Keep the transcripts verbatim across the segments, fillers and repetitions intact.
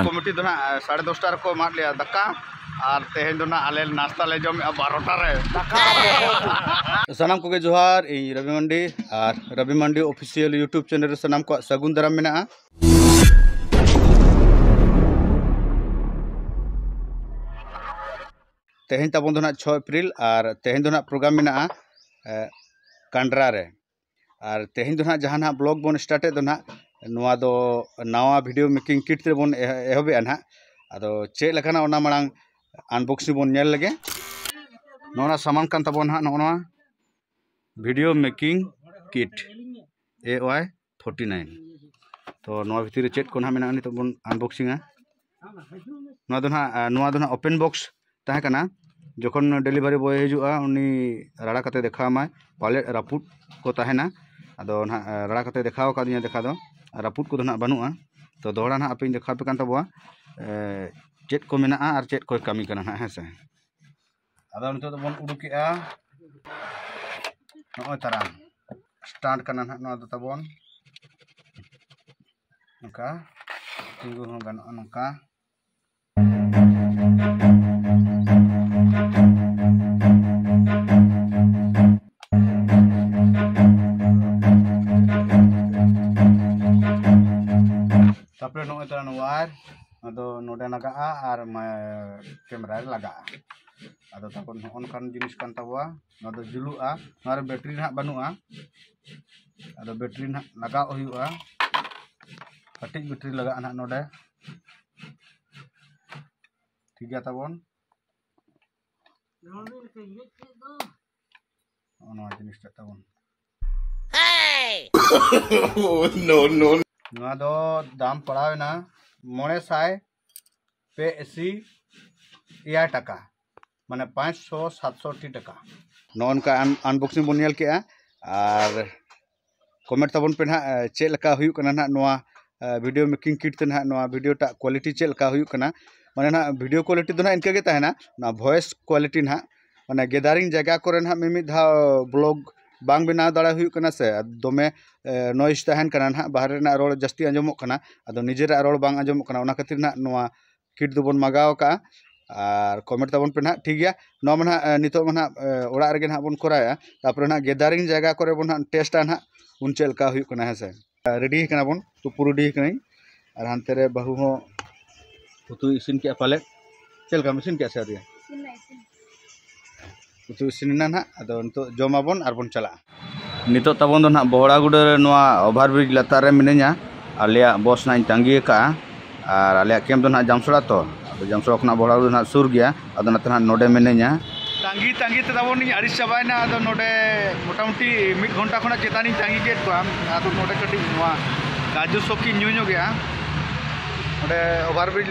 Committee ᱫᱚ ᱱᱟᱜ ᱥᱟᱲᱮ ᱫᱚᱥᱴᱟ ᱨᱮᱠᱚ ᱮᱢᱟᱫ ᱞᱮᱭᱟ ᱫᱟᱠᱟ, ᱟᱨ ᱛᱮᱦᱮᱧ ᱫᱚ ᱱᱟᱜ ᱟᱞᱮ ᱱᱟᱥᱛᱟ ᱞᱮ ᱡᱚᱢᱮᱜᱼᱟ ᱵᱟᱨᱚᱴᱟ ᱨᱮ᱾ ᱥᱟᱱᱟᱢ ᱠᱚᱜᱮ ᱡᱚᱦᱟᱨ, ᱤᱧ ᱨᱚᱵᱤ ᱢᱟᱱᱰᱤ, ᱟᱨ ᱨᱚᱵᱤ ᱢᱟᱱᱰᱤ ᱚᱯᱷᱤᱥᱤᱭᱟᱞ YouTube ᱪᱮᱱᱮᱞ ᱨᱮ ᱥᱟᱱᱟᱢ ᱠᱚᱣᱟᱜ ᱥᱟᱹᱜᱩᱱ ᱫᱟᱨᱟᱢ ᱢᱮᱱᱟᱜᱼᱟ᱾ ᱛᱮᱦᱮᱧ ᱛᱟᱵᱚᱱ ᱫᱚ ᱱᱟᱜ ᱪᱷᱚᱭ ᱮᱯᱨᱤᱞ, ᱟᱨ ᱛᱮᱦᱮᱧ ᱫᱚ ᱱᱟᱜ ᱯᱨᱳᱜᱨᱟᱢ ᱢᱮᱱᱟᱜᱼᱟ, ᱮ, ᱠᱟᱱᱰᱨᱟ ᱨᱮ᱾ ᱟᱨ ᱛᱮᱦᱮᱧ ᱫᱚ ᱱᱟᱜ ᱡᱟᱦᱟᱸ ᱱᱟᱜ ᱵᱞᱚᱜ ᱵᱚᱱ ᱥᱴᱟᱨᱴᱮᱫ ᱫᱚ ᱱᱟᱜ, ᱱᱚᱣᱟ ᱫᱚ ᱱᱟᱣᱟ ᱵᱷᱤᱰᱤᱭᱳ ᱢᱮᱠᱤᱝ ᱠᱤᱴ ᱨᱮᱵᱚᱱ ᱮᱦ-, ᱮᱦᱚᱵᱮᱜᱼᱟ ᱱᱟᱜ᱾ ᱟᱫᱚ ᱪᱮᱫ ᱞᱮᱠᱟᱱᱟ ᱚᱱᱟ ᱢᱟᱲᱟᱝ ᱟᱱᱵᱚᱠᱥᱤᱝ ᱵᱚᱱ ᱧᱮᱞ ᱞᱮᱜᱮ᱾ ᱱᱚᱜᱼᱚ ᱱᱟ ᱥᱟᱢᱟᱱ ᱠᱟᱱ ᱛᱟᱵᱚᱱᱟ ᱱᱟᱜ, ᱱᱚᱜᱼᱚ ᱱᱚᱣᱟ ᱵᱷᱤᱰᱤᱭᱳ ᱢᱮᱠᱤᱝ ᱠᱤᱴ, ᱮ ᱳᱣᱟᱭ ᱯᱷᱳᱨᱴᱤ ᱱᱟᱭᱤᱱ᱾ ᱛᱚ ᱱᱚᱣᱟ ᱵᱷᱤᱛᱤᱨ ᱨᱮ ᱪᱮᱫ ᱠᱚ ᱱᱟᱜ ᱢᱮᱱᱟᱜᱼᱟ, ᱱᱤᱛᱚᱜ ᱵᱚᱱ ᱟᱱᱵᱚᱠᱥᱤᱝᱟ᱾ ᱱᱚᱣᱟ ᱫᱚ ᱱᱟᱜ, ᱱᱚᱣᱟ ᱫᱚ ᱱᱟᱜ ᱳᱯᱮᱱ ᱵᱚᱠᱥ ᱛᱟᱦᱮᱸ ᱠᱟᱱᱟ᱾ ᱡᱚᱠᱷᱚᱱ ᱰᱮᱞᱤᱵᱷᱟᱨᱤ ᱵᱚᱭ ᱦᱤᱡᱩᱜᱼᱟ, ᱩᱱᱤ ᱨᱟᱲᱟ ᱠᱟᱛᱮ ᱫᱮᱠᱷᱟᱣ ᱟᱢᱟᱭ, ᱯᱟᱞᱮᱫ ᱨᱟᱹᱯᱩᱫ ᱠᱚ ᱛᱟᱦᱮᱱᱟ᱾ ᱟᱫᱚ ᱱᱟᱦᱟᱜ, ᱮ, ᱨᱟᱲᱟ ᱠᱟᱛᱮ ᱫᱮᱠᱷᱟᱣ ᱟᱠᱟᱫᱤᱧᱟ ᱫᱮᱠᱷᱟ ᱫᱚ, ᱟᱨ ᱨᱟᱹᱯᱩᱫ ᱠᱚᱫᱚ ᱱᱟᱦᱟᱜ ᱵᱟᱹᱱᱩᱜᱼᱟ᱾ ᱛᱚ ᱫᱚᱦᱲᱟ ᱱᱟᱦᱟᱜ ᱟᱯᱮᱧ ᱫᱮᱠᱷᱟᱣ ᱟᱯᱮ ᱠᱟᱱ ᱛᱟᱵᱚᱣᱟ, ᱮ, ᱪᱮᱫ ᱠᱚ ᱢᱮᱱᱟᱜᱼᱟ ᱟᱨ ᱪᱮᱫ ᱠᱚᱭ ᱠᱟᱹᱢᱤ ᱠᱟᱱᱟ ᱱᱟᱦᱟᱜ, ᱦᱮᱸ ᱥᱮ᱾ ᱟᱫᱚ ᱱᱤᱛᱚᱜ ᱫᱚᱵᱚᱱ ᱩᱰᱩᱠᱮᱜᱼᱟ, ᱱᱚᱜᱼᱚᱭ ᱛᱟᱨᱟ ᱥᱴᱟᱱᱴ ᱠᱟᱱᱟ ᱱᱟᱦᱟᱜ ᱱᱚᱣᱟ ᱫᱚ ᱛᱟᱵᱚᱱ, ᱱᱚᱝᱠᱟ ᱛᱤᱸᱜᱩ ᱦᱚᱸ ᱜᱟᱱᱚᱜᱼᱟ ᱱᱚᱝᱠᱟ᱾ ᱛᱟᱯᱚᱨᱮ ᱱᱚᱜᱼᱚᱭ ᱛᱟᱦᱮᱱ ᱣᱟᱭᱟᱨ, ᱱᱚᱣᱟ ᱫᱚ ᱱᱚᱰᱮ ᱞᱟᱜᱟᱜᱼᱟ ᱟᱨ ᱢᱟ-, ᱠᱮᱢᱮᱨᱟ ᱨᱮ ᱞᱟᱜᱟᱜᱼᱟ᱾ ᱟᱫᱚ ᱛᱟᱨᱯᱚᱨ ᱱᱚᱜᱼᱚ ᱱᱚᱝᱠᱟᱱ ᱡᱤᱱᱤᱥ ᱠᱟᱱ ᱛᱟᱵᱚᱣᱟ᱾ ᱱᱚᱣᱟ ᱫᱚ ᱡᱩᱞᱩᱜᱼᱟ, ᱱᱚᱣᱟ ᱨᱮ ᱵᱮᱴᱨᱤ ᱱᱟᱦᱟᱜ ᱵᱟᱹᱱᱩᱜᱼᱟ᱾ ᱟᱫᱚ ᱵᱮᱴᱨᱤ ᱱᱟᱦᱟᱜ ᱞᱟᱜᱟᱣ ᱦᱩᱭᱩᱜᱼᱟ, ᱠᱟᱹᱴᱤᱡ ᱵᱮᱴᱨᱤ ᱞᱟᱜᱟᱜᱼᱟ ᱱᱟᱦᱟᱜ ᱱᱚᱰᱮ᱾ ᱴᱷᱤᱠ ᱜᱮᱭᱟ ᱛᱟᱵᱚᱱ, ᱱᱚᱜᱼᱚ ᱱᱚᱣᱟ ᱡᱤᱱᱤᱥᱴᱟᱜ ᱛᱟᱵᱚᱱ᱾ ᱱᱚᱣᱟ ᱫᱚ ᱫᱟᱢ ᱯᱟᱲᱟᱣ ᱮᱱᱟ ᱢᱚᱬᱮ ᱥᱟᱭ ᱯᱮ ᱤᱥᱤ ᱮᱭᱟᱭ ᱴᱟᱠᱟ, ᱢᱟᱱᱮ ᱯᱟᱸᱪᱥᱚ ᱥᱟᱛᱥᱚᱴᱤ ᱴᱟᱠᱟ᱾ ᱱᱚᱜᱼᱚ ᱱᱚᱝᱠᱟ ᱟᱱ-, ᱟᱱᱵᱚᱠᱥᱤᱝ ᱵᱚᱱ ᱧᱮᱞ ᱠᱮᱜᱼᱟ, ᱟᱨ ᱠᱚᱢᱮᱱᱴ ᱛᱟᱵᱚᱱ ᱯᱮ ᱱᱟᱦᱟᱜ, ᱮ, ᱪᱮᱫ ᱞᱮᱠᱟ ᱦᱩᱭᱩᱜ ᱠᱟᱱᱟ ᱱᱟᱦᱟᱜ ᱱᱚᱣᱟ, ᱮ, ᱵᱷᱤᱰᱤᱭᱳ ᱢᱮᱠᱤᱝ ᱠᱤᱴ ᱛᱮ ᱱᱟᱦᱟᱜ ᱱᱚᱣᱟ ᱵᱷᱤᱰᱤᱭᱳ ᱴᱟᱜ ᱠᱳᱣᱟᱞᱤᱴᱤ ᱪᱮᱫ ᱞᱮᱠᱟ ᱦᱩᱭᱩᱜ ᱠᱟᱱᱟ᱾ ᱢᱟᱱᱮ ᱱᱟᱦᱟᱜ ᱵᱷᱤᱰᱤᱭᱳ ᱠᱳᱣᱟᱞᱤᱴᱤ ᱫᱚ ᱱᱟᱦᱟᱜ ᱤᱱᱠᱟᱹ ᱜᱮ ᱛᱟᱦᱮᱱᱟ, ᱚᱱᱟ ᱵᱷᱚᱭᱮᱥ ᱠᱳᱣᱟᱞᱤᱴᱤ ᱱᱟᱦᱟᱜ ᱢᱟᱱᱮ ᱜᱮᱫᱟᱨᱤᱝ ᱡᱟᱭᱜᱟ ᱠᱚᱨᱮ ᱱᱟᱦᱟᱜ ᱢᱤᱢᱤᱫ ᱫᱷᱟᱣ ᱵᱞᱚᱜ ᱵᱟᱝ ᱵᱮᱱᱟᱣ ᱫᱟᱲᱮ ᱦᱩᱭᱩᱜ ᱠᱟᱱᱟ ᱥᱮ, ᱫᱚᱢᱮ ᱱᱚᱭᱮᱥ ᱛᱟᱦᱮᱱ ᱠᱟᱱᱟ ᱱᱟᱦᱟᱜ, ᱵᱟᱦᱨᱮ ᱨᱮᱱᱟᱜ ᱨᱚᱲ ᱡᱟᱹᱥᱛᱤ ᱟᱸᱡᱚᱢᱚᱜ ᱠᱟᱱᱟ, ᱟᱫᱚ ᱱᱤᱡᱮᱨᱟᱜ ᱨᱚᱲ ᱵᱟᱝ ᱟᱸᱡᱚᱢᱚᱜ ᱠᱟᱱᱟ, ᱚᱱᱟ ᱠᱷᱟᱹᱛᱤᱨ ᱱᱟᱦᱟᱜ ᱱᱚᱣᱟ ᱠᱤᱴ ᱫᱚᱵᱚᱱ ᱢᱟᱜᱟᱣ ᱟᱠᱟᱫᱼᱟ᱾ ᱟᱨ ᱠᱚᱢᱮᱱᱴ ᱛᱟᱵᱚᱱ ᱯᱮ ᱱᱟᱦᱟᱜ, ᱴᱷᱤᱠ ᱜᱮᱭᱟ? ᱱᱚᱣᱟ ᱢᱟ ᱱᱟᱦᱟᱜ ᱱᱤᱛᱚᱜ ᱢᱟ ᱱᱟᱦᱟᱜ ᱚᱲᱟᱜ ᱨᱮᱜᱮ ᱱᱟᱦᱟᱜ ᱵᱚᱱ ᱠᱚᱨᱟᱣᱮᱫᱼᱟ, ᱛᱟᱨᱯᱚᱨᱮ ᱱᱟᱦᱟᱜ ᱜᱮᱫᱟᱨᱤᱝ ᱡᱟᱭᱜᱟ ᱠᱚᱨᱮ ᱵᱚᱱ ᱱᱟᱦᱟᱜ ᱴᱮᱥᱴᱟ ᱱᱟᱦᱟᱜ, ᱩᱱ ᱪᱮᱫ ᱞᱮᱠᱟ ᱦᱩᱭᱩᱜ ᱠᱟᱱᱟ, ᱦᱮᱸ ᱥᱮ? ᱨᱮᱰᱤ ᱠᱟᱱᱟ ᱵᱚᱱ, ᱛᱩᱯᱩ ᱨᱮᱰᱤ ᱠᱟᱹᱱᱟᱹᱧ᱾ ᱟᱨ ᱦᱟᱱᱛᱮ ᱨᱮ ᱵᱟᱹᱦᱩ ᱦᱚᱸ ᱩᱛᱩ ᱤᱥᱤᱱ ᱠᱮᱜᱼᱟ ᱯᱟᱞᱮᱫ᱾ ᱪᱮᱫ ᱞᱮᱠᱟᱢ ᱤᱥᱤᱱ ᱠᱮᱜᱼᱟ ᱥᱮ ᱟᱹᱣᱨᱤᱭᱟ? ᱩᱛᱩ ᱤᱥᱤᱱ ᱮᱱᱟ ᱱᱟᱦᱟᱜ, ᱟᱫᱚ ᱱᱤᱛᱚᱜ ᱡᱚᱢᱟᱵᱚᱱ ᱟᱨ ᱵᱚᱱ ᱪᱟᱞᱟᱜᱼᱟ᱾ ᱱᱤᱛᱚᱜ ᱛᱟᱵᱚᱱ ᱫᱚ ᱱᱟᱦᱟᱜ ᱵᱚᱦᱲᱟᱜᱩᱰᱟᱹ ᱨᱮ ᱱᱚᱣᱟ ᱳᱵᱷᱟᱨ ᱵᱨᱤᱡᱽ ᱞᱟᱛᱟᱨ ᱨᱮ ᱢᱤᱱᱟᱹᱧᱟ᱾ ᱟᱞᱮᱭᱟᱜ ᱵᱚᱥ ᱱᱟᱦᱟᱜ ᱤᱧ ᱛᱟᱺᱜᱤ ᱟᱠᱟᱫᱼᱟ᱾ ᱟᱨ ᱟᱞᱮᱭᱟᱜ ᱠᱮᱢᱯ ᱫᱚ ᱱᱟᱦᱟᱜ ᱡᱟᱢᱥᱚᱲᱟ ᱛᱚ, ᱟᱫᱚ ᱡᱟᱢᱥᱚᱲᱟ ᱠᱷᱚᱱᱟᱜ ᱵᱚᱦᱲᱟᱜᱩᱰᱟᱹ ᱱᱟᱦᱟᱜ ᱥᱩᱨ ᱜᱮᱭᱟ, ᱟᱫᱚ ᱚᱱᱟᱛᱮ ᱱᱟᱦᱟᱜ ᱱᱚᱰᱮ ᱢᱤᱱᱟᱹᱧᱟ᱾ ᱛᱟᱺᱜᱤ ᱛᱟᱺᱜᱤ ᱛᱮ ᱛᱟᱵᱚᱱ ᱤᱧ ᱟᱹᱲᱤᱥ ᱪᱟᱵᱟᱭᱮᱱᱟ᱾ ᱟᱫᱚ ᱱᱚᱰᱮ ᱢᱚᱴᱟᱢᱩᱴᱤ ᱢᱤᱫ ᱜᱷᱚᱱᱴᱟ ᱠᱷᱚᱱᱟᱜ ᱪᱮᱛᱟᱱ ᱤᱧ ᱛᱟᱺᱜᱤ ᱠᱮᱫ ᱠᱚᱣᱟ᱾ ᱟᱫᱚ ᱱᱚᱰᱮ ᱠᱟᱹᱴᱤᱡ ᱱᱚᱣᱟ ᱠᱟᱡᱩ ᱥᱚᱠ ᱤᱧ ᱧᱩ ᱧᱚᱜᱮᱜᱼᱟ᱾ ᱱᱚᱰᱮ ᱳᱵᱷᱟᱨ ᱵᱨᱤᱡᱽ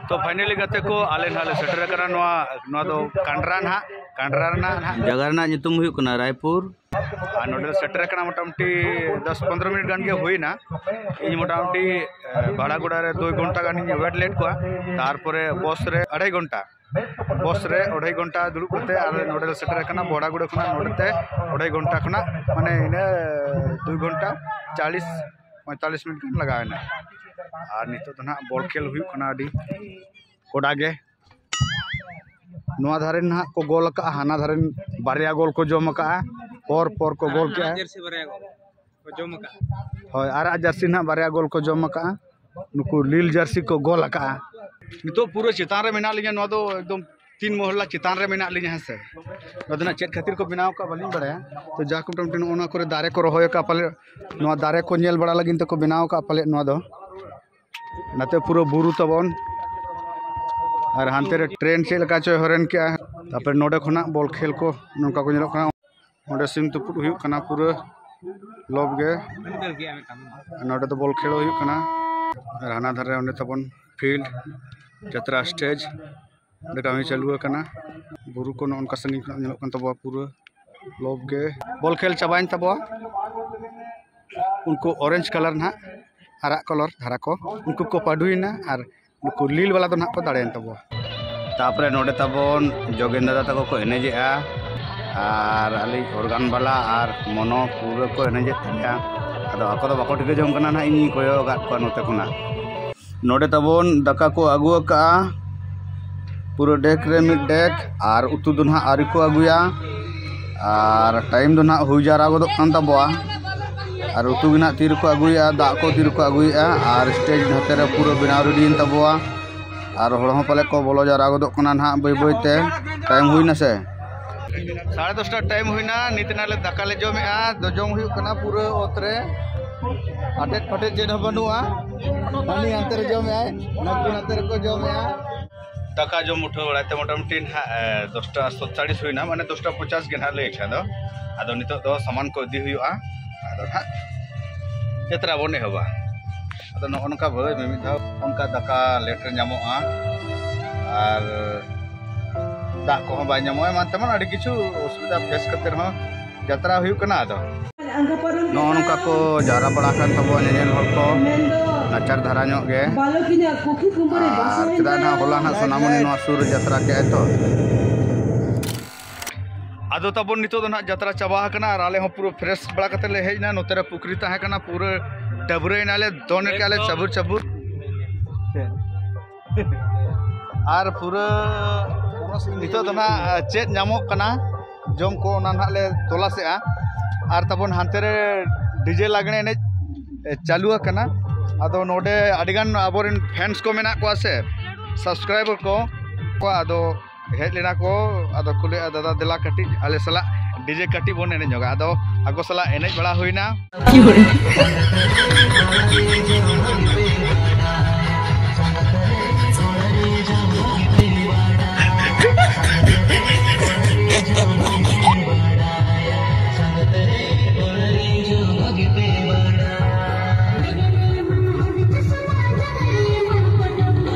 ᱛᱚ ᱯᱷᱟᱭᱱᱟᱞᱤ ᱜᱟᱛᱮ ᱠᱚ, ᱟᱞᱮ ᱱᱟᱦᱟᱜ ᱞᱮ ᱥᱮᱴᱮᱨ ᱟᱠᱟᱱᱟ ᱱᱚᱣᱟ, ᱱᱚᱣᱟ ᱫᱚ ᱠᱟᱱᱰᱨᱟ ᱱᱟᱦᱟᱜ, ᱠᱟᱱᱰᱨᱟ ᱨᱮᱱᱟᱜ ᱱᱟᱦᱟᱜ ᱡᱟᱭᱜᱟ ᱨᱮᱱᱟᱜ ᱧᱩᱛᱩᱢ ᱦᱩᱭᱩᱜ ᱠᱟᱱᱟ ᱨᱟᱭᱯᱩᱨ᱾ ᱟᱨ ᱱᱚᱰᱮ ᱞᱮ ᱥᱮᱴᱮᱨ ᱟᱠᱟᱱᱟ ᱢᱚᱴᱟᱢᱩᱴᱤ ᱫᱚᱥ ᱯᱚᱱᱨᱚ ᱢᱤᱱᱤᱴ ᱜᱟᱱ ᱜᱮ ᱦᱩᱭᱱᱟ᱾ ᱤᱧ ᱢᱚᱴᱟᱢᱩᱴᱤ, ᱮ, ᱵᱷᱟᱲᱟᱜᱩᱲᱟ ᱨᱮ ᱫᱩᱭ ᱜᱷᱚᱱᱴᱟ ᱜᱟᱱᱤᱧ ᱣᱮᱴ ᱞᱮᱫ ᱠᱚᱣᱟ᱾ ᱛᱟᱨᱯᱚᱨᱮ ᱵᱚᱥ ᱨᱮ ᱟᱲᱟᱭ ᱜᱷᱚᱱᱴᱟ, ᱵᱚᱥ ᱨᱮ ᱟᱲᱟᱭ ᱜᱷᱚᱱᱴᱟ ᱫᱩᱲᱩᱵ ᱠᱟᱛᱮ ᱟᱞᱮ ᱱᱚᱰᱮ ᱞᱮ ᱥᱮᱴᱮᱨ ᱟᱠᱟᱱᱟ᱾ ᱵᱷᱟᱲᱟᱜᱩᱲᱟ ᱠᱷᱚᱱᱟᱜ ᱱᱚᱰᱮ ᱛᱮ ᱟᱲᱟᱭ ᱜᱷᱚᱱᱴᱟ ᱠᱷᱚᱱᱟᱜ, ᱢᱟᱱᱮ, ᱤᱱᱟᱹ ᱫᱩᱭ ᱜᱷᱚᱱᱴᱟ ᱪᱟᱞᱤᱥ ᱯᱚᱸᱭᱛᱟᱞᱤᱥ ᱢᱤᱱᱤᱴ ᱜᱟᱱ ᱞᱟᱜᱟᱣ ᱮᱱᱟ᱾ ᱟᱨ ᱱᱤᱛᱚᱜ ᱫᱚ ᱱᱟᱦᱟᱜ ᱵᱚᱞ ᱠᱷᱮᱞ ᱦᱩᱭᱩᱜ ᱠᱟᱱᱟ ᱟᱹᱰᱤ ᱠᱚᱰᱟ ᱜᱮ᱾ ᱱᱚᱣᱟ ᱫᱷᱟᱨᱮ ᱱᱟᱦᱟᱜ ᱠᱚ ᱜᱳᱞ ᱟᱠᱟᱜᱼᱟ, ᱦᱟᱱᱟ ᱫᱷᱟᱨᱮ ᱵᱟᱨᱭᱟ ᱜᱳᱞ ᱠᱚ ᱡᱚᱢ ᱟᱠᱟᱜᱼᱟ, ᱯᱚᱨ ᱯᱚᱨ ᱠᱚ ᱜᱳᱞ ᱠᱮᱜᱼᱟ᱾ ᱡᱟᱹᱨᱥᱤ ᱵᱟᱨᱭᱟ ᱜᱳᱞ ᱠᱚ ᱡᱚᱢ ᱟᱠᱟᱜᱼᱟ᱾ ᱦᱳᱭ, ᱟᱨᱟᱜ ᱡᱟᱹᱨᱥᱤ ᱱᱟᱦᱟᱜ ᱵᱟᱨᱭᱟ ᱜᱳᱞ ᱠᱚ ᱡᱚᱢ ᱟᱠᱟᱜᱼᱟ, ᱱᱩᱠᱩ ᱞᱤᱞ ᱡᱟᱹᱨᱥᱤ ᱠᱚ ᱜᱳᱞ ᱟᱠᱟᱜᱼᱟ᱾ ᱱᱤᱛᱚᱜ ᱯᱩᱨᱟᱹ ᱪᱮᱛᱟᱱ ᱨᱮ ᱢᱮᱱᱟᱜ ᱞᱤᱧᱟ, ᱱᱚᱣᱟ ᱫᱚ ᱮᱠᱫᱚᱢ ᱛᱤᱱ ᱢᱚᱦᱞᱟ ᱪᱮᱛᱟᱱ ᱨᱮ ᱢᱮᱱᱟᱜ ᱞᱤᱧᱟ, ᱦᱮᱸ ᱥᱮ᱾ ᱱᱚᱣᱟ ᱫᱚ ᱱᱟᱦᱟᱜ ᱪᱮᱫ ᱠᱷᱟᱹᱛᱤᱨ ᱠᱚ ᱵᱮᱱᱟᱣ ᱟᱠᱟᱫ ᱵᱟᱹᱞᱤᱧ ᱵᱟᱲᱟᱭᱟ, ᱛᱚ ᱡᱟᱠ ᱢᱚᱴᱟᱢᱩᱴᱤ ᱱᱚᱜᱼᱚ ᱱᱚᱣᱟ ᱠᱚᱨᱮ ᱫᱟᱨᱮ ᱠᱚ ᱨᱚᱦᱚᱭ ᱟᱠᱟᱫ, ᱯᱟᱞᱮ ᱱᱚᱣᱟ ᱫᱟᱨᱮ ᱠᱚ ᱧᱮᱞ ᱵᱟᱲᱟ ᱞᱟᱹᱜᱤᱫ ᱛᱮᱠᱚ ᱵᱮᱱᱟᱣ ᱟᱠᱟᱫ ᱯᱟᱞᱮ ᱱᱚᱣᱟ ᱫᱚ᱾ ᱱᱟᱛᱮ ᱯᱩᱨᱟᱹ ᱵᱩᱨᱩ ᱛᱟᱵᱚᱱ᱾ ᱟᱨ ᱦᱟᱱᱛᱮ ᱨᱮ ᱴᱨᱮᱱ ᱪᱮᱫ ᱞᱮᱠᱟ ᱪᱚᱭ ᱦᱚᱨᱮᱱ ᱠᱮᱜᱼᱟ᱾ ᱛᱟᱨᱯᱚᱨᱮ ᱱᱚᱰᱮ ᱠᱷᱚᱱᱟᱜ ᱵᱚᱞ ᱠᱷᱮᱞ ᱠᱚ ᱱᱚᱝᱠᱟ ᱠᱚ ᱧᱮᱞᱚᱜ ᱠᱟᱱᱟ᱾ ᱚᱸᱰᱮ ᱥᱤᱢ ᱛᱩᱯᱩᱫ ᱦᱩᱭᱩᱜ ᱠᱟᱱᱟ ᱯᱩᱨᱟᱹ ᱞᱚᱵ ᱜᱮ᱾ ᱱᱚᱰᱮ ᱫᱚ ᱵᱚᱞ ᱠᱷᱮᱞ ᱦᱩᱭᱩᱜ ᱠᱟᱱᱟ᱾ ᱟᱨ ᱦᱟᱱᱟ ᱫᱷᱟᱨᱮ ᱚᱸᱰᱮ ᱛᱟᱵᱚᱱ ᱯᱷᱤᱞᱰ, ᱡᱟᱛᱨᱟ ᱥᱴᱮᱡᱽ᱾ ᱚᱸᱰᱮ ᱠᱟᱹᱢᱤ ᱪᱟᱹᱞᱩ ᱟᱠᱟᱱᱟ᱾ ᱵᱩᱨᱩ ᱠᱚ ᱱᱚᱜᱼᱚ ᱱᱚᱝᱠᱟ ᱥᱟᱺᱜᱤᱧ ᱠᱷᱚᱱᱟᱜ ᱧᱮᱞᱚᱜ ᱠᱟᱱ ᱛᱟᱵᱚᱣᱟ ᱯᱩᱨᱟᱹ ᱞᱚᱵ ᱜᱮ᱾ ᱵᱚᱞ ᱠᱷᱮᱞ ᱪᱟᱵᱟᱭᱮᱱ ᱛᱟᱵᱚᱣᱟ᱾ ᱩᱱᱠᱩ ᱚᱨᱮᱧᱡᱽ ᱠᱟᱞᱟᱨ ᱱᱟᱦᱟᱜ ᱟᱨᱟᱜ ᱠᱟᱞᱟᱨ ᱫᱷᱟᱨᱟ ᱠᱚ, ᱩᱱᱠᱩ ᱠᱚ ᱯᱟᱹᱰᱩᱭᱮᱱᱟ ᱟᱨ ᱱᱩᱠᱩ ᱞᱤᱞ ᱵᱟᱞᱟ ᱫᱚ ᱱᱟᱦᱟᱜ ᱠᱚ ᱫᱟᱲᱮᱭᱮᱱ ᱛᱟᱵᱚᱣᱟ᱾ ᱛᱟᱯᱚᱨᱮ ᱱᱚᱰᱮ ᱛᱟᱵᱚᱱ ᱡᱳᱜᱮᱱ ᱫᱟᱫᱟ ᱛᱟᱠᱚ ᱠᱚ ᱮᱱᱮᱡᱮᱜᱼᱟ ᱟᱨ ᱟᱹᱞᱤᱧ ᱚᱨᱜᱟᱱ ᱵᱟᱞᱟ ᱟᱨ ᱢᱚᱱᱳ ᱯᱩᱨᱟᱹ ᱠᱚ ᱮᱱᱮᱡᱮᱫ ᱛᱟᱦᱮᱸᱜᱼᱟ᱾ ᱟᱫᱚ ᱟᱠᱚ ᱫᱚ ᱵᱟᱠᱚ ᱴᱷᱤᱠᱟᱹ ᱡᱚᱝ ᱠᱟᱱᱟ ᱱᱟᱦᱟᱜ, ᱤᱧᱤᱧ ᱠᱚᱭᱚᱜ ᱟᱠᱟᱫ ᱠᱚᱣᱟ ᱱᱚᱛᱮ ᱠᱷᱚᱱᱟᱜ᱾ ᱱᱚᱰᱮ ᱛᱟᱵᱚᱱ ᱫᱟᱠᱟ ᱠᱚ ᱟᱹᱜᱩ ᱟᱠᱟᱜᱼᱟ, ᱯᱩᱨᱟᱹ ᱰᱮᱠ ᱨᱮ ᱢᱤᱫ ᱰᱮᱠ, ᱟᱨ ᱩᱛᱩ ᱫᱚ ᱱᱟᱦᱟᱜ ᱟᱹᱣᱨᱤ ᱠᱚ ᱟᱹᱜᱩᱭᱟ᱾ ᱟᱨ ᱴᱟᱭᱤᱢ ᱫᱚ ᱱᱟᱦᱟᱜ ᱦᱩᱭ ᱡᱟᱣᱨᱟ ᱜᱚᱫᱚᱜ ᱠᱟᱱ ᱛᱟᱵᱚᱣᱟ᱾ ᱟᱨ ᱩᱛᱩ ᱜᱮ ᱱᱟᱦᱟᱜ ᱛᱤ ᱨᱮᱠᱚ ᱟᱹᱜᱩᱭᱮᱜᱼᱟ, ᱫᱟᱜ ᱠᱚ ᱛᱤ ᱨᱮᱠᱚ ᱟᱹᱜᱩᱭᱮᱜᱼᱟ, ᱟᱨ ᱥᱴᱮᱡᱽ ᱱᱚᱛᱮ ᱨᱮ ᱯᱩᱨᱟᱹ ᱵᱮᱱᱟᱣ ᱨᱮᱰᱤᱭᱮᱱ ᱛᱟᱵᱚᱣᱟ᱾ ᱟᱨ ᱦᱚᱲ ᱦᱚᱸ ᱯᱟᱞᱮ ᱠᱚ ᱵᱚᱞᱚ ᱡᱟᱣᱨᱟ ᱜᱚᱫᱚᱜ ᱠᱟᱱᱟ ᱱᱟᱦᱟᱜ ᱵᱟᱹᱭ ᱵᱟᱹᱭ ᱛᱮ᱾ ᱴᱟᱭᱤᱢ ᱦᱩᱭᱱᱟ ᱥᱮ? ᱥᱟᱲᱮ ᱫᱚᱥᱴᱟ ᱴᱟᱭᱤᱢ ᱦᱩᱭᱱᱟ, ᱱᱤᱛ ᱱᱟᱦᱟᱜ ᱞᱮ ᱫᱟᱠᱟ ᱞᱮ ᱡᱚᱢᱮᱜᱼᱟ᱾ ᱫᱚ ᱡᱚᱢ ᱦᱩᱭᱩᱜ ᱠᱟᱱᱟ ᱯᱩᱨᱟᱹ ᱚᱛ ᱨᱮ, ᱟᱴᱮᱫ ᱯᱟᱴᱮᱫ ᱪᱮᱫ ᱦᱚᱸ ᱵᱟᱹᱱᱩᱜᱼᱟ᱾ ᱦᱟᱹᱱᱤ ᱦᱟᱱᱛᱮ ᱨᱮ ᱡᱚᱢᱮᱜᱼᱟᱭ, ᱱᱟᱹᱠᱩ ᱱᱟᱛᱮ ᱨᱮᱠᱚ ᱡᱚᱢᱮᱜᱼᱟ᱾ ᱫᱟᱠᱟ ᱡᱚᱢ ᱩᱴᱷᱟᱹᱣ ᱵᱟᱲᱟᱭ ᱛᱮ ᱢᱚᱴᱟᱢᱩᱴᱤ ᱱᱟᱦᱟᱜ, ᱮ, ᱫᱚᱥᱴᱟ ᱥᱟᱛᱪᱟᱲᱤᱥ ᱦᱩᱭᱱᱟ, ᱢᱟᱱᱮ ᱫᱚᱥᱴᱟ ᱯᱚᱧᱪᱟᱥ ᱜᱮ ᱱᱟᱦᱟᱜ ᱞᱟᱹᱭ ᱠᱷᱟᱱ ᱫᱚ᱾ ᱟᱫᱚ ᱱᱤᱛᱚᱜ ᱫᱚ ᱥᱟᱢᱟᱱ ᱠᱚ ᱤᱫᱤ ᱦᱩᱭᱩᱜᱼᱟ, ᱟᱫᱚ ᱱᱟᱦᱟᱜ ᱡᱟᱛᱨᱟ ᱵᱚᱱ ᱮᱦᱚᱵᱟ᱾ ᱟᱫᱚ ᱱᱚᱜᱼᱚ ᱱᱚᱝᱠᱟ ᱵᱷᱟᱹᱭ ᱢᱤᱢᱤᱫ ᱫᱷᱟᱣ ᱚᱱᱠᱟ ᱫᱟᱠᱟ ᱞᱮᱴ ᱨᱮ ᱧᱟᱢᱚᱜᱼᱟ, ᱟᱨ ᱫᱟᱜ ᱠᱚᱦᱚᱸ ᱵᱟᱭ ᱧᱟᱢᱚᱜᱼᱟ, ᱮᱢᱟᱱ ᱛᱮᱢᱟᱱ ᱟᱹᱰᱤ ᱠᱤᱪᱷᱩ ᱚᱥᱩᱵᱤᱫᱟ ᱯᱷᱮᱥ ᱠᱟᱛᱮ ᱨᱮᱦᱚᱸ ᱡᱟᱛᱨᱟ ᱦᱩᱭᱩᱜ ᱠᱟᱱᱟ᱾ ᱟᱫᱚ ᱱᱚᱜᱼᱚ ᱱᱚᱝᱠᱟ ᱠᱚ ᱡᱟᱣᱨᱟ ᱵᱟᱲᱟ ᱟᱠᱟᱱ ᱛᱟᱵᱚᱱᱟ ᱧᱮᱧᱮᱞ ᱦᱚᱲ ᱠᱚ, ᱱᱟᱪᱟᱨ ᱫᱷᱟᱨᱟ ᱧᱚᱜ ᱜᱮ᱾ ᱟᱨ ᱪᱮᱫᱟᱜ ᱱᱟᱦᱟᱜ ᱦᱚᱞᱟ ᱱᱟᱦᱟᱜ ᱥᱳᱱᱟᱢᱩᱱᱤ ᱱᱚᱣᱟ ᱥᱩᱨ ᱨᱮ ᱡᱟᱛᱨᱟ ᱠᱮᱜᱼᱟᱭ ᱛᱚ᱾ ᱟᱫᱚ ᱛᱟᱵᱚᱱ ᱱᱤᱛᱚᱜ ᱫᱚ ᱱᱟᱦᱟᱜ ᱡᱟᱛᱨᱟ ᱪᱟᱵᱟ ᱟᱠᱟᱱᱟ ᱟᱨ ᱟᱞᱮ ᱦᱚᱸ ᱯᱩᱨᱟᱹ ᱯᱷᱨᱮᱥ ᱵᱟᱲᱟ ᱠᱟᱛᱮ ᱞᱮ ᱦᱮᱡ ᱮᱱᱟ᱾ ᱱᱚᱛᱮ ᱨᱮ ᱯᱩᱠᱷᱨᱤ ᱛᱟᱦᱮᱸ ᱠᱟᱱᱟ, ᱯᱩᱨᱟᱹ ᱰᱟᱹᱵᱽᱨᱟᱹᱭᱮᱱᱟᱞᱮ, ᱫᱚᱱ ᱠᱮᱜᱼᱟ ᱞᱮ ᱪᱟᱵᱩᱨ ᱪᱟᱵᱩᱨ᱾ ᱟᱨ ᱯᱩᱨᱟᱹ ᱱᱤᱛᱚᱜ ᱫᱚ ᱱᱟᱦᱟᱜ ᱪᱮᱫ ᱧᱟᱢᱚᱜ ᱠᱟᱱᱟ ᱡᱚᱢ ᱠᱚ, ᱚᱱᱟ ᱱᱟᱦᱟᱜ ᱞᱮ ᱛᱚᱞᱟᱥᱮᱜᱼᱟ᱾ ᱟᱨ ᱛᱟᱵᱚᱱ ᱦᱟᱱᱛᱮ ᱨᱮ ᱰᱤᱡᱮ ᱞᱟᱜᱽᱬᱮ ᱮᱱᱮᱡ ᱪᱟᱹᱞᱩ ᱟᱠᱟᱱᱟ᱾ ᱟᱫᱚ ᱱᱚᱰᱮ ᱟᱹᱰᱤᱜᱟᱱ ᱟᱵᱚᱨᱮᱱ ᱯᱷᱮᱱᱥ ᱠᱚ ᱢᱮᱱᱟᱜ ᱠᱚᱣᱟ ᱥᱮ, ᱥᱟᱵᱥᱠᱨᱟᱭᱵᱟᱨ ᱠᱚ, ᱠᱚ ᱟᱫᱚ ᱦᱮᱡ ᱞᱮᱱᱟ ᱠᱚ᱾ ᱟᱫᱚ ᱠᱚ ᱞᱟᱹᱭᱟ, "ᱫᱟᱫᱟ ᱫᱮᱞᱟ ᱠᱟᱹᱴᱤᱡ ᱟᱞᱮ ᱥᱟᱞᱟᱜ ᱰᱤᱡᱮ ᱠᱟᱹᱴᱤᱡ ᱵᱚᱱ ᱮᱱᱮᱡ ᱧᱚᱜᱟ", ᱟᱫᱚ ᱟᱠᱚ ᱥᱟᱞᱟᱜ ᱮᱱᱮᱡ ᱵᱟᱲᱟ ᱦᱩᱭᱱᱟ᱾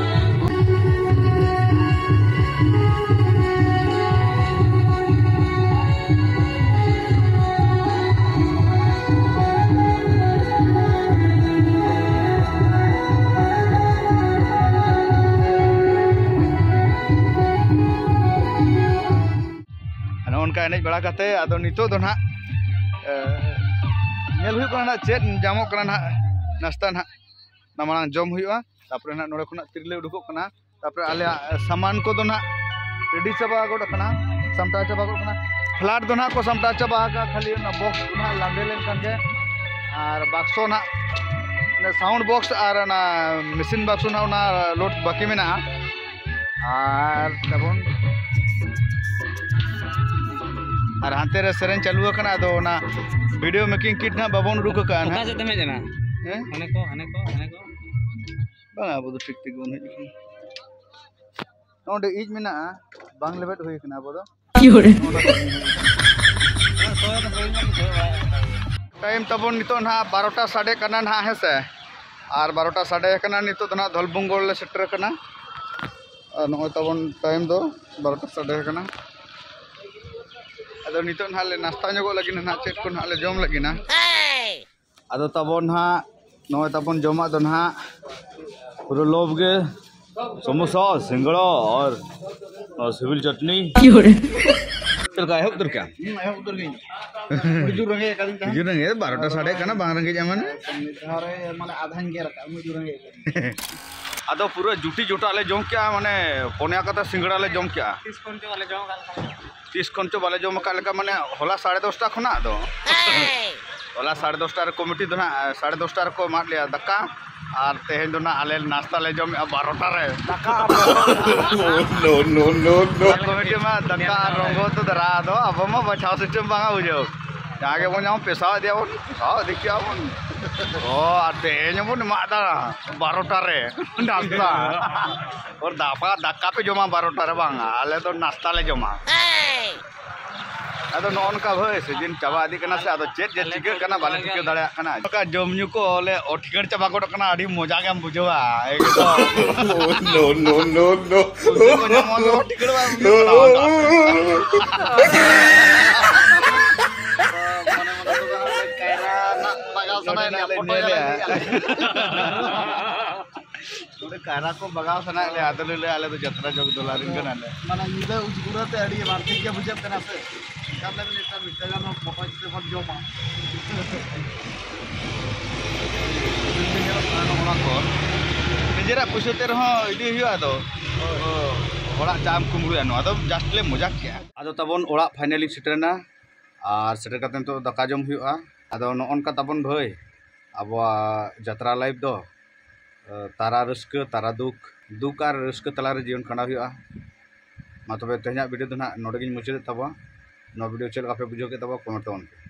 ᱮᱱᱮᱡ ᱵᱟᱲᱟ ᱠᱟᱛᱮ ᱟᱫᱚ ᱱᱤᱛᱚᱜ ᱫᱚ ᱱᱟᱦᱟᱜ, ᱮ, ᱧᱮᱞ ᱦᱩᱭᱩᱜ ᱠᱟᱱᱟ ᱱᱟᱦᱟᱜ ᱪᱮᱫ ᱧᱟᱢᱚᱜ ᱠᱟᱱᱟ ᱱᱟᱦᱟᱜ, ᱱᱟᱥᱛᱟ ᱱᱟᱦᱟᱜ ᱚᱱᱟ ᱢᱟᱲᱟᱝ ᱡᱚᱢ ᱦᱩᱭᱩᱜᱼᱟ᱾ ᱛᱟᱯᱚᱨᱮ ᱱᱟᱦᱟᱜ ᱱᱚᱰᱮ ᱠᱷᱚᱱᱟᱜ ᱛᱤᱨᱞᱟᱹ ᱩᱰᱩᱠᱚᱜ ᱠᱟᱱᱟ᱾ ᱛᱟᱯᱚᱨᱮ ᱟᱞᱮᱭᱟᱜ ᱥᱟᱢᱟᱱ ᱠᱚᱫᱚ ᱱᱟᱦᱟᱜ ᱨᱮᱰᱤ ᱪᱟᱵᱟ ᱜᱚᱫ ᱟᱠᱟᱱᱟ, ᱥᱟᱢᱴᱟᱣ ᱪᱟᱵᱟ ᱜᱚᱫ ᱟᱠᱟᱱᱟ᱾ ᱯᱷᱞᱟᱴ ᱫᱚ ᱱᱟᱦᱟᱜ ᱠᱚ ᱥᱟᱢᱴᱟᱣ ᱪᱟᱵᱟ ᱟᱠᱟᱫᱼᱟ, ᱠᱷᱟᱹᱞᱤ ᱚᱱᱟ ᱵᱚᱠᱥ ᱠᱚ ᱱᱟᱦᱟᱜ ᱞᱟᱸᱫᱮ ᱞᱮᱱᱠᱷᱟᱱ ᱜᱮ᱾ ᱟᱨ ᱵᱟᱠᱥᱚ ᱱᱟᱦᱟᱜ, ᱚᱱᱟ ᱥᱟᱣᱩᱱᱰ ᱵᱚᱠᱥ ᱟᱨ ᱚᱱᱟ ᱢᱮᱥᱤᱱ ᱵᱟᱠᱥᱚ ᱱᱟᱦᱟᱜ ᱚᱱᱟ ᱞᱳᱰ ᱵᱟᱹᱠᱤ ᱢᱮᱱᱟᱜᱼᱟ᱾ ᱟᱨ ᱛᱟᱵᱚᱱ ᱟᱨ ᱦᱟᱱᱛᱮ ᱨᱮ ᱥᱮᱨᱮᱧ ᱪᱟᱹᱞᱩ ᱟᱠᱟᱱᱟ, ᱟᱫᱚ ᱚᱱᱟ ᱵᱷᱤᱰᱤᱭᱳ ᱢᱮᱠᱤᱝ ᱠᱤᱴ ᱱᱟᱦᱟᱜ ᱵᱟᱵᱚᱱ ᱩᱰᱩᱠ ᱟᱠᱟᱫᱼᱟ ᱚᱠᱟ ᱱᱟᱦᱟᱜ᱾ ᱥᱮᱫ ᱛᱮᱢ ᱦᱮᱡ ᱮᱱᱟ? ᱦᱮᱸ? ᱦᱟᱱᱮ ᱠᱚ, ᱦᱟᱱᱮ ᱠᱚ, ᱦᱟᱱᱮ ᱠᱚ᱾ ᱵᱟᱝᱟ, ᱟᱵᱚ ᱫᱚ ᱴᱷᱤᱠ ᱛᱮᱜᱮ ᱵᱚᱱ ᱦᱮᱡ ᱟᱠᱟᱱᱟ᱾ ᱱᱚᱰᱮ ᱤᱡ ᱢᱮᱱᱟᱜᱼᱟ, ᱵᱟᱝ ᱞᱮᱵᱮᱫ ᱦᱩᱭ ᱟᱠᱟᱱᱟ ᱟᱵᱚ ᱫᱚ᱾ ᱴᱟᱭᱤᱢ ᱛᱟᱵᱚᱱ ᱱᱤᱛᱚᱜ ᱱᱟᱦᱟᱜ ᱵᱟᱨᱚᱴᱟ ᱥᱟᱰᱮ ᱠᱟᱱᱟ ᱱᱟᱦᱟᱜ, ᱦᱮᱸ ᱥᱮ? ᱟᱨ ᱵᱟᱨᱚᱴᱟ ᱥᱟᱰᱮ ᱟᱠᱟᱱᱟ, ᱱᱤᱛᱚᱜ ᱫᱚ ᱱᱟᱦᱟᱜ ᱫᱷᱚᱞᱵᱷᱩᱢᱜᱚᱲ ᱞᱮ ᱥᱮᱴᱮᱨ ᱟᱠᱟᱱᱟ᱾ ᱟᱨ ᱱᱚᱜᱼᱚᱭ ᱛᱟᱵᱚᱱ ᱴᱟᱭᱤᱢ ᱫᱚ ᱵᱟᱨᱚᱴᱟ ᱥᱟᱰᱮ ᱟᱠᱟᱱᱟ᱾ ᱟᱫᱚ ᱱᱤᱛᱚᱜ ᱱᱟᱦᱟᱜ ᱞᱮ ᱱᱟᱥᱛᱟ ᱧᱚᱜᱚᱜ ᱞᱟᱹᱜᱤᱫ ᱱᱟᱦᱟᱜ, ᱪᱮᱫ ᱠᱚ ᱱᱟᱦᱟᱜ ᱞᱮ ᱡᱚᱢ ᱞᱟᱹᱜᱤᱫ ᱱᱟ᱾ ᱟᱫᱚ ᱛᱟᱵᱚᱱ ᱱᱟᱦᱟᱜ ᱱᱚᱜᱼᱚᱭ ᱛᱟᱵᱚᱱ ᱡᱚᱢᱟᱜ ᱫᱚ ᱱᱟᱦᱟᱜ ᱯᱩᱨᱟᱹ ᱞᱳᱵᱷ ᱜᱮ᱾ ᱥᱚᱢᱳᱥᱟ, ᱥᱤᱸᱜᱟᱲᱟ ᱟᱨ ᱱᱚᱣᱟ ᱥᱤᱵᱤᱞ ᱪᱟᱴᱱᱤ᱾ ᱪᱮᱫ ᱞᱮᱠᱟ ᱮᱦᱚᱵ ᱩᱛᱟᱹᱨ ᱠᱮᱜᱼᱟ? ᱦᱩᱸ, ᱮᱦᱚᱵ ᱩᱛᱟᱹᱨ ᱜᱮ᱾ ᱟᱹᱰᱤ ᱡᱳᱨ ᱨᱮᱸᱜᱮᱡ ᱟᱠᱟᱫᱤᱧ ᱛᱟᱦᱮᱸᱫ᱾ ᱟᱹᱰᱤ ᱡᱳᱨ ᱨᱮᱸᱜᱮᱡ, ᱵᱟᱨᱚᱴᱟ ᱥᱟᱰᱮ ᱠᱟᱱᱟ, ᱵᱟᱝ ᱨᱮᱸᱜᱮᱡᱼᱟ ᱢᱟᱱᱮ? ᱢᱤᱫ ᱫᱷᱟᱣ ᱨᱮ ᱢᱟᱱᱮ ᱟᱫᱷᱟᱧ ᱜᱮᱨ ᱟᱠᱟᱫᱼᱟ, ᱩᱱᱟᱹᱜ ᱡᱳᱨ ᱨᱮᱸᱜᱮᱡ ᱟᱠᱟᱫᱤᱧᱟ᱾ ᱟᱫᱚ ᱯᱩᱨᱟᱹ ᱡᱩᱴᱤ ᱡᱚᱴᱟᱜ ᱞᱮ ᱡᱚᱢ ᱠᱮᱜᱼᱟ, ᱢᱟᱱᱮ ᱯᱚᱱᱭᱟ ᱠᱟᱛᱮ ᱥᱤᱸᱜᱟᱲᱟ ᱞᱮ ᱡᱚᱢ ᱠᱮᱜᱼᱟ᱾ ᱛᱤᱥ ᱠᱷᱚᱱ ᱪᱚ ᱵᱟᱞᱮ ᱡᱚᱢ ᱟᱠᱟᱫ ᱛᱟᱦᱮᱸᱫ᱾ ᱛᱤᱥ ᱠᱷᱚᱱ ᱪᱚ ᱵᱟᱞᱮ ᱡᱚᱢ ᱟᱠᱟᱫ ᱞᱮᱠᱟ, ᱢᱟᱱᱮ ᱦᱚᱞᱟ ᱥᱟᱲᱮ ᱫᱚᱥᱴᱟ ᱠᱷᱚᱱᱟᱜ ᱫᱚ᱾ ᱦᱚᱞᱟ ᱥᱟᱲᱮ ᱫᱚᱥᱴᱟ ᱨᱮ ᱠᱚᱢᱤᱴᱤ ᱫᱚ ᱱᱟᱜ ᱥᱟᱲᱮ ᱫᱚᱥᱴᱟ ᱨᱮᱠᱚ ᱮᱢᱟᱫ ᱞᱮᱭᱟ ᱫᱟᱠᱟ, ᱟᱨ ᱛᱮᱦᱮᱧ ᱫᱚ ᱱᱟᱜ ᱟᱞᱮ ᱱᱟᱥᱛᱟ ᱞᱮ ᱡᱚᱢᱮᱜᱼᱟ ᱵᱟᱨᱚᱴᱟ ᱨᱮ᱾ ᱫᱟᱠᱟ ᱟᱨ ᱨᱚᱝᱜᱚ᱾ No, no, no, no, no. ᱟᱨ ᱠᱚᱢᱤᱴᱤ ᱢᱟ ᱫᱟᱠᱟ ᱟᱨ ᱨᱚᱝᱜᱚ ᱛᱚ ᱫᱟᱨᱟ ᱫᱚ ᱟᱵᱚ ᱢᱟ ᱵᱟᱪᱷᱟᱣ system ᱵᱟᱝᱟ ᱵᱩᱡᱷᱟᱹᱣ᱾ ᱡᱟᱦᱟᱸ ᱜᱮᱵᱚᱱ ᱧᱟᱢ ᱯᱮᱥᱟᱣ ᱤᱫᱤᱭᱟᱵᱚᱱ, ᱯᱮᱥᱟᱣ ᱤᱫᱤ ᱠᱮᱜᱼᱟ ᱵᱚᱱ᱾ ᱚ, ᱟᱨ ᱛᱮᱦᱮᱧ ᱦᱚᱸᱵᱚᱱ ᱮᱢᱟᱜ ᱫᱟ ᱵᱟᱨᱚᱴᱟ ᱨᱮ ᱱᱟᱥᱛᱟ᱾ ᱚᱨ ᱫᱟᱯᱟ ᱫᱟᱠᱟ ᱯᱮ ᱡᱚᱢᱟ ᱵᱟᱨᱚᱴᱟ ᱨᱮ ᱵᱟᱝᱟ, ᱟᱞᱮ ᱫᱚ ᱱᱟᱥᱛᱟ ᱞᱮ ᱡᱚᱢᱟ᱾ ᱟᱫᱚ ᱱᱚᱜᱼᱚ ᱱᱚᱝᱠᱟ ᱵᱷᱟᱹᱭ, ᱥᱤᱡᱤᱱ ᱪᱟᱵᱟ ᱤᱫᱤᱜ ᱠᱟᱱᱟ ᱥᱮ, ᱟᱫᱚ ᱪᱮᱫ ᱡᱮ ᱪᱤᱠᱟᱹᱜ ᱠᱟᱱᱟ ᱵᱟᱞᱮ ᱴᱷᱤᱠᱟᱹ ᱫᱟᱲᱮᱭᱟᱜ ᱠᱟᱱᱟ᱾ ᱱᱚᱝᱠᱟ ᱡᱚᱢ ᱧᱩ ᱠᱚ ᱞᱮ ᱚᱴᱷᱤᱠᱟᱹᱲ ᱪᱟᱵᱟ ᱜᱚᱫ ᱠᱟᱱᱟ, ᱟᱹᱰᱤ ᱢᱚᱡᱟ ᱜᱮᱢ ᱵᱩᱡᱷᱟᱹᱣᱟ ᱮᱠᱫᱚᱢ᱾ No, no, no, no. ᱯᱩᱭᱥᱟᱹ ᱠᱚ ᱧᱟᱢᱚᱜᱼᱟ, ᱟᱫᱚ ᱚᱴᱷᱤᱠᱟᱹᱲ ᱵᱟᱝ ᱵᱩᱡᱷᱟᱹᱜ ᱠᱟᱱᱟ᱾ ᱢᱚᱱᱮ ᱢᱚᱱᱮ ᱛᱮᱫᱚ ᱠᱟᱭᱨᱟ ᱨᱮᱱᱟᱜ ᱵᱟᱜᱟᱣ ᱥᱟᱱᱟᱭᱮᱫ ᱞᱮᱭᱟ, ᱯᱷᱳᱴᱳ ᱧᱮᱞᱮᱫᱼᱟ ᱧᱮᱞ ᱞᱮ᱾ ᱱᱚᱰᱮ ᱠᱟᱭᱨᱟ ᱠᱚ ᱵᱟᱜᱟᱣ ᱥᱟᱱᱟᱭᱮᱫ ᱞᱮᱭᱟ, ᱟᱫᱚ ᱞᱮ ᱞᱟᱹᱭᱟ, "ᱟᱞᱮ ᱫᱚ ᱡᱟᱛᱨᱟ ᱡᱚᱜᱽ ᱫᱚᱞᱟᱨᱤᱱ ᱠᱟᱱᱟᱞᱮ᱾" ᱢᱟᱱᱮ ᱧᱤᱫᱟᱹ ᱩᱡᱽᱜᱩᱨᱟᱹ ᱛᱮ ᱟᱹᱰᱤ ᱵᱟᱹᱲᱛᱤ ᱜᱮ ᱵᱩᱡᱷᱟᱹᱜ ᱠᱟᱱᱟ ᱥᱮ? ᱠᱟᱛᱮ ᱢᱤᱫᱴᱟᱝ ᱢᱤᱫᱴᱟᱝ ᱜᱟᱱ ᱦᱚᱸ ᱯᱚᱴᱚᱡ ᱠᱟᱛᱮ ᱵᱚᱱ ᱡᱚᱢᱟ᱾ ᱱᱤᱡᱮᱨᱟᱜ ᱯᱩᱭᱥᱟᱹ ᱛᱮ ᱨᱮᱦᱚᱸ ᱤᱫᱤ ᱦᱩᱭᱩᱜᱼᱟ᱾ ᱟᱫᱚ ᱦᱚᱲᱟᱜ ᱪᱟ ᱮᱢ ᱠᱩᱢᱵᱽᱲᱩᱭᱟ, ᱱᱚᱣᱟ ᱫᱚ just ᱞᱮ ᱢᱚᱡᱟᱠ ᱠᱮᱜᱼᱟ᱾ ᱟᱫᱚ ᱛᱟᱵᱚᱱ ᱚᱲᱟᱜ finally ᱥᱮᱴᱮᱨᱮᱱᱟ, ᱟᱨ ᱥᱮᱴᱮᱨ ᱠᱟᱛᱮ ᱱᱤᱛᱚᱜ ᱫᱟᱠᱟ ᱡᱚᱢ ᱦᱩᱭᱩᱜᱼᱟ᱾ ᱟᱫᱚ ᱱᱚᱜᱼᱚ ᱱᱚᱝᱠᱟ ᱛᱟᱵᱚᱱ ᱵᱷᱟᱹᱭ, ᱟᱵᱚᱣᱟᱜ ᱡᱟᱛᱨᱟ life ᱫᱚ, ᱛᱟᱨᱟ ᱨᱟᱹᱥᱠᱟᱹ, ᱛᱟᱨᱟ ᱫᱩᱠ, ᱫᱩᱠ ᱟᱨ ᱨᱟᱹᱥᱠᱟᱹ ᱛᱟᱞᱟᱨᱮ ᱡᱤᱭᱚᱱ ᱠᱷᱟᱸᱰᱟᱣ ᱦᱩᱭᱩᱜᱼᱟ᱾ ᱢᱟ ᱛᱚᱵᱮ ᱛᱮᱦᱮᱧᱟᱜ video ᱫᱚ ᱱᱟᱦᱟᱜ ᱱᱚᱰᱮ ᱜᱤᱧ ᱢᱩᱪᱟᱹᱫᱮᱫ ᱛᱟᱵᱚᱱᱟ᱾ ᱱᱚᱣᱟ video ᱪᱮᱫ ᱞᱮᱠᱟ ᱯᱮ ᱵᱩᱡᱷᱟᱹᱣ ᱠᱮᱫ ᱛᱟᱵᱚᱱᱟ, comment ᱛᱟᱵᱚᱱ ᱯᱮ᱾